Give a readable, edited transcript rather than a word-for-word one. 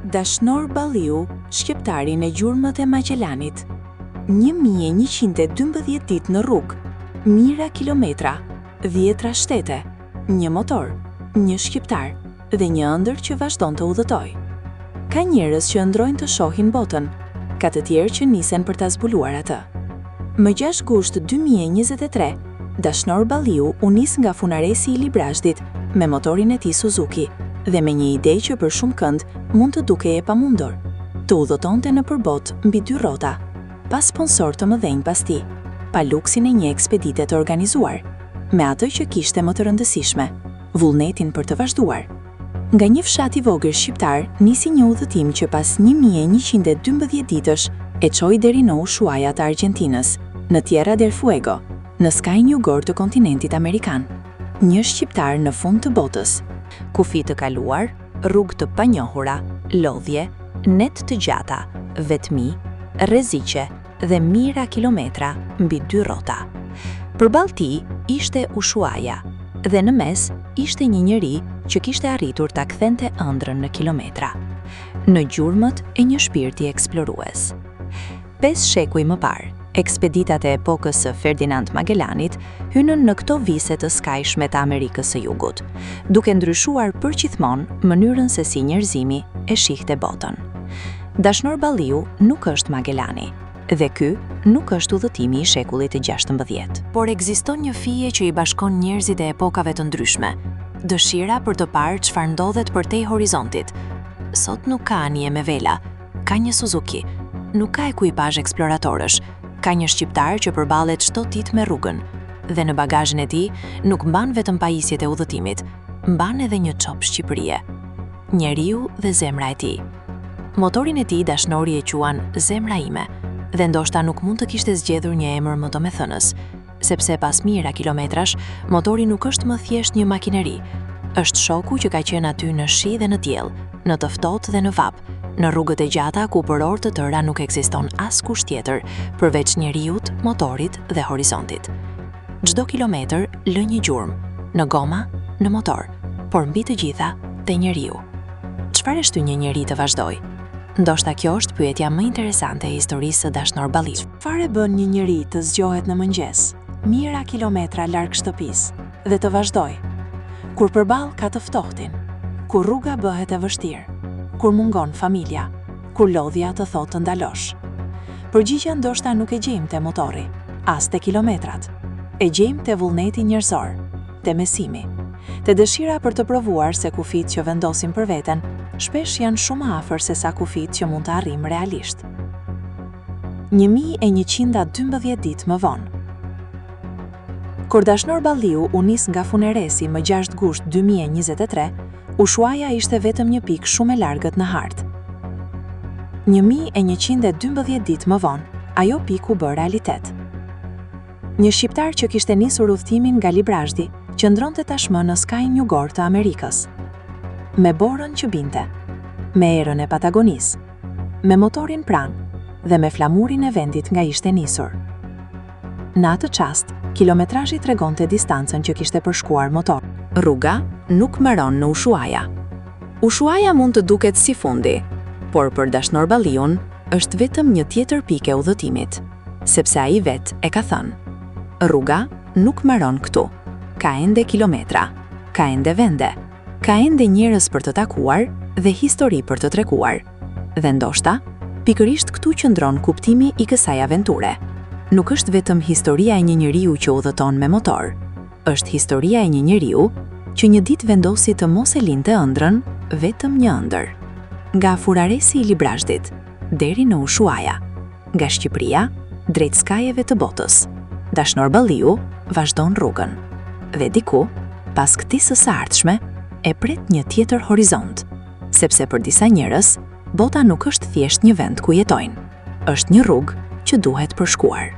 Dashnor Balliu, shqiptari në gjurmët e Magellanit. 1112 ditë në rrugë, mijëra kilometra, dhjetra shtete, një motor, një shqiptar dhe një ëndërr që vazhdon të udhëtojë. Ka njerëz që ëndërrojnë të shohin botën, ka të tjerë që nisen për ta zbuluar atë. Më 6 gusht 2023, Dashnor Balliu u nis nga Funaresi i Librazhdit me motorin e tij Suzuki dhe me një ide që për shumëkënd mund të dukej e pamundur, të udhëtonte nëpër botë mbi dy rrota, pa sponsorë të mëdhenj pas tij, pa luksin e një ekspedite të organizuar, me atë që kishte më të rëndësishme, vullnetin për të vazhduar. Nga një fshat i vogël shqiptar nisi një udhëtim që pas 1112 ditësh e çoi deri në Ushuaia të Argjentinës, në Tierra del Fuego, në skajin jugor të kontinentit amerikan. Një shqiptar në fund të botës. Kufi të kaluar, rrugë të panjohura, lodhje, net të gjata, vetmi, rreziqe dhe mijëra kilometra mbi dy rrota. Përballë tij ishte Ushuaia dhe në mes ishte një njeri që kishte arritur ta kthente ëndrrën në kilometra, në gjurmët e një shpirti eksplorues. Pesë shekuj më parë, ekspeditat e epokës së Ferdinand Magellanit hynën në këto vise të skajshme të Amerikës së Jugut, duke ndryshuar përgjithmonë mënyrën se si njerëzimi e shihte botën. Dashnor Balliu nuk është Magellani dhe ky nuk është udhëtimi i shekullit të 16. Por ekziston një fije që i bashkon njerëzit e epokave të ndryshme, dëshira për të parë çfarë ndodhet përtej horizontit. Sot nuk ka anije me vela, ka një Suzuki, nuk ka ekuipazh eksploratorësh, ka një shqiptar që përballet çdo ditë me rrugën dhe në bagazhin e tij nuk mban vetëm pajisjet e udhëtimit, mban edhe një copë Shqipërie. Njeriu dhe zemra e tij. Motorin e tij Dashnori e quan Zemra ime dhe ndoshta nuk mund të kishte zgjedhur një emër më domethënës, sepse pas mijëra kilometrash, motori nuk është më thjesht një makineri. Është shoku që ka qenë aty në shi dhe në diell, në të ftohtë dhe në vapë, në rrugët e gjata ku për orë të tëra nuk ekziston askush tjetër, përveç njeriut, motorit dhe horizontit. Çdo kilometër lë një gjurmë, në goma, në motor, por mbi të gjitha te njeriu. Çfarë e shtyn një njeri të vazhdojë? Ndoshta kjo është pyetja më interesante e historisë së Dashnor Balliut. Çfarë e bën një njeri të zgjohet në mëngjes, mijëra kilometra larg shtëpisë, dhe të vazhdojë? Kur përballë ka të ftohtin, kur rruga bëhet e vështirë, kur mungon familja, kur lodhja të thotë të ndalosh. Përgjigja ndoshta nuk e gjejmë te motori, as te kilometrat. E gjejmë te vullneti njerëzor, te besimi, te dëshira për të provuar se kufijtë që vendosim për veten, shpesh janë shumë më afër sesa kufijtë që mund të arrijmë realisht. 1112 ditë më vonë. Kur Dashnor Balliu u nis nga Funeresi më 6 gusht 2023, Ushuaia ishte vetëm një pikë shumë e largët në hartë. 1112 ditë më vonë, ajo pikë u bë realitet. Një shqiptar që kishte nisur udhëtimin nga Librazhdi, qëndronte tashmë në skajin jugor të Amerikës. Me borën që binte, me erën e Patagonisë, me motorin pranë dhe me flamurin e vendit nga ishte nisur. Në atë çast, kilometrazhi tregonte distancën që kishte përshkuar motori. Rruga nuk mbaron në Ushuaia. Ushuaia mund të duket si fundi, por për Dashnor Balliun është vetëm një tjetër pikë e udhëtimit, sepse ai vetë e ka thënë. Rruga nuk mbaron këtu. Ka ende kilometra, ka ende vende, ka ende njerëz për të takuar dhe histori për të treguar. Dhe ndoshta, pikërisht këtu qëndron kuptimi i kësaj aventure. Nuk është vetëm historia e një njeriu që udhëton me motor. Është historia e një njeriu që një ditë vendosi të mos e linte ëndrrën vetëm një ëndërr. Nga Furaresi i Librazhdit deri në Ushuaia, nga Shqipëria drejt skajeve të botës, Dashnor Balliu vazhdon rrugën. Dhe diku, pas kthesës së së ardhshme, e pret një tjetër horizont, sepse për disa njerëz, bota nuk është thjesht një vend ku jetojnë, është një rrugë që duhet përshkuar.